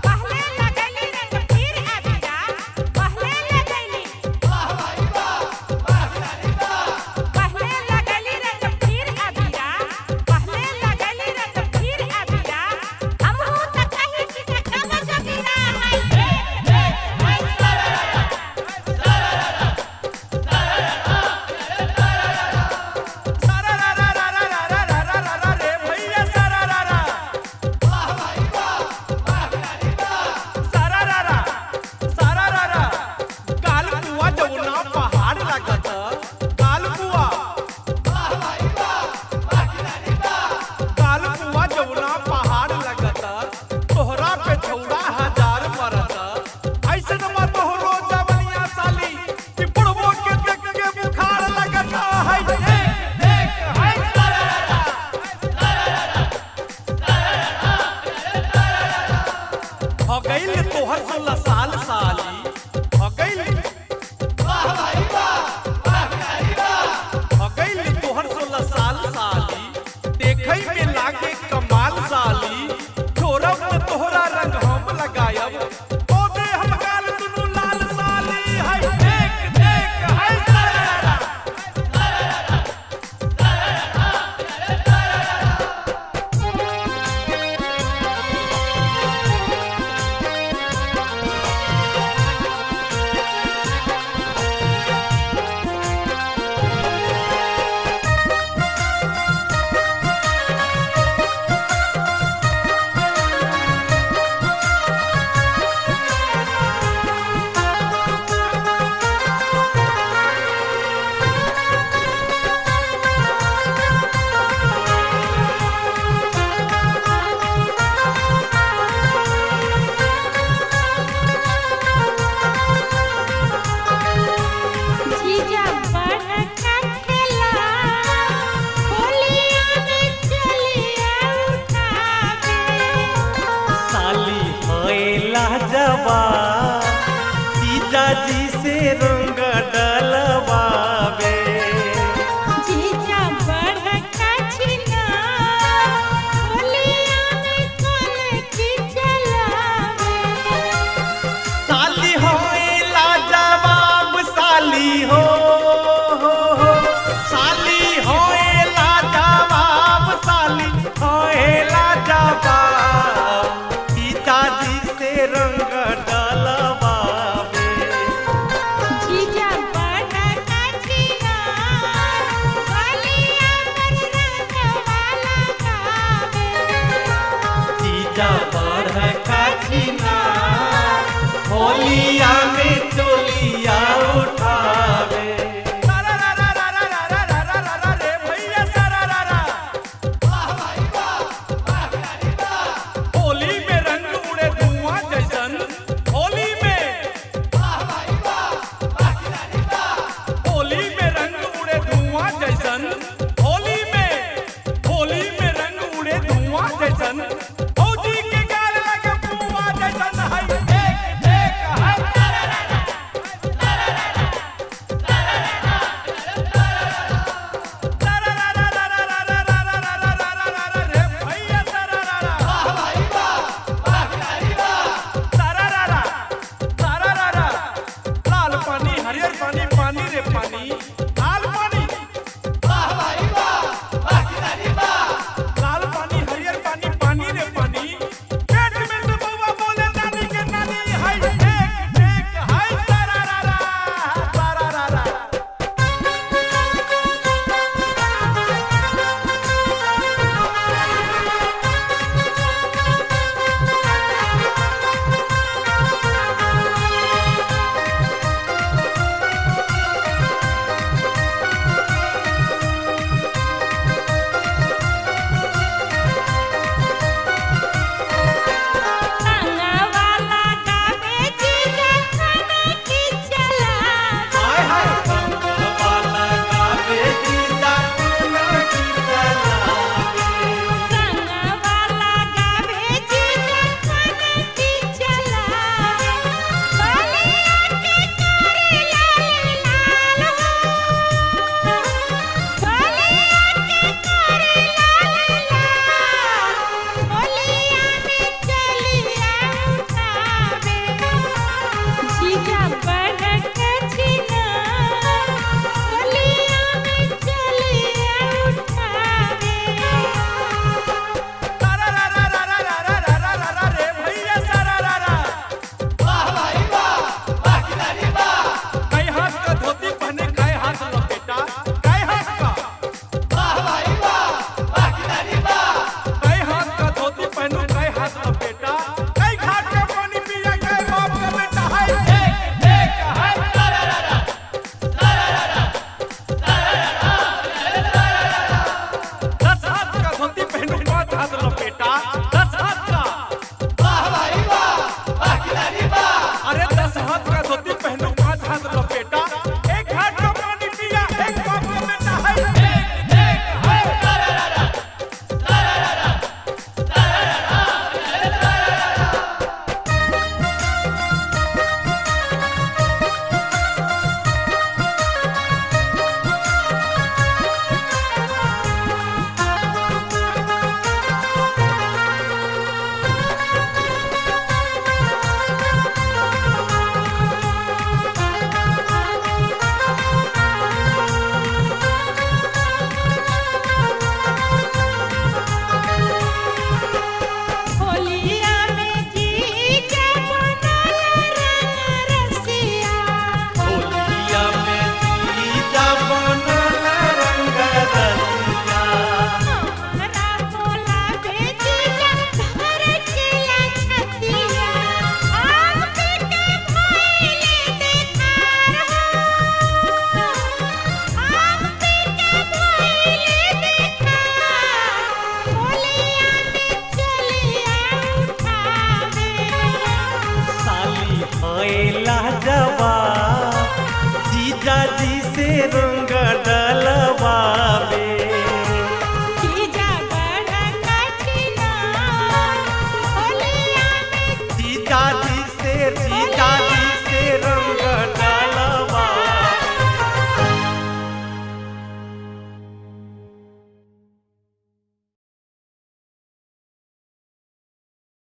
पहले लगैली रंग फिर अबीरा, पहले लगैली, पहले लगैली रंग फिर अबीरा, पहले लगैली रंग फिर अबीरा। हमहू त कही छी जे कब जगीरा है। सारा रा रा रा रा रा रा रा रा रा रे भैया सारा रा रा सारा रा रा सारा रा रा। काल कुआ जमुना पहाड़ लागत, काल कुआ, काल कुआ जमुना पहाड़ लागत, तोहरा पे छौड़ा हजार मरत। ऐसन मा तोहरो जवनिया साली कि बुढ़बो के देख के बुखार लगत है। देख देख है सारा रा रा। हो गइल तोहर 16 साल साली, हो गइल, हो गइल तोहर 16 साल साली, देखै में लागे कमाल साली। छोरब न तोहरा रंग हम लगायब, पौधे हम गाल दुनू लाल साली है। देख देख है सारा रा। जीजा बड़का खेला, होलिया में चलिया उठावे। साली होएला जवा जीजाजी से रंग डलवावे। जीजा बड़का छिना, होलिया में कोन की चलावे। साली होएला जवाब साली हो, हो, साली होएला जवाब, साली होएला जवाब, जीजाजी से रंग डलवावे। जीजा बड़का छिना, होलिया पर रंगवा लगावे। जीजा बढ़ खाछिना होलिया में चोलिया उठावे। सारा रा रा रा रा रा रा रा रा रा रे भैया सारा रा रा। होली में रंग उड़े धुआं जैसन, होली में, होली में रंग उड़े धुआं जैसन, होली में, होली में रंग उड़े धुआं जैसन, फौजी के गाल लगे पुआ जैसन है। देख देख है सारा रा रा। सारा रा रा रा रा रा रा रा रा रा रा रा रा रे भैया सारा रा रा सारा रा रा सारा रा रा। लाल पानी हरियर पानी, पानी रे पानी।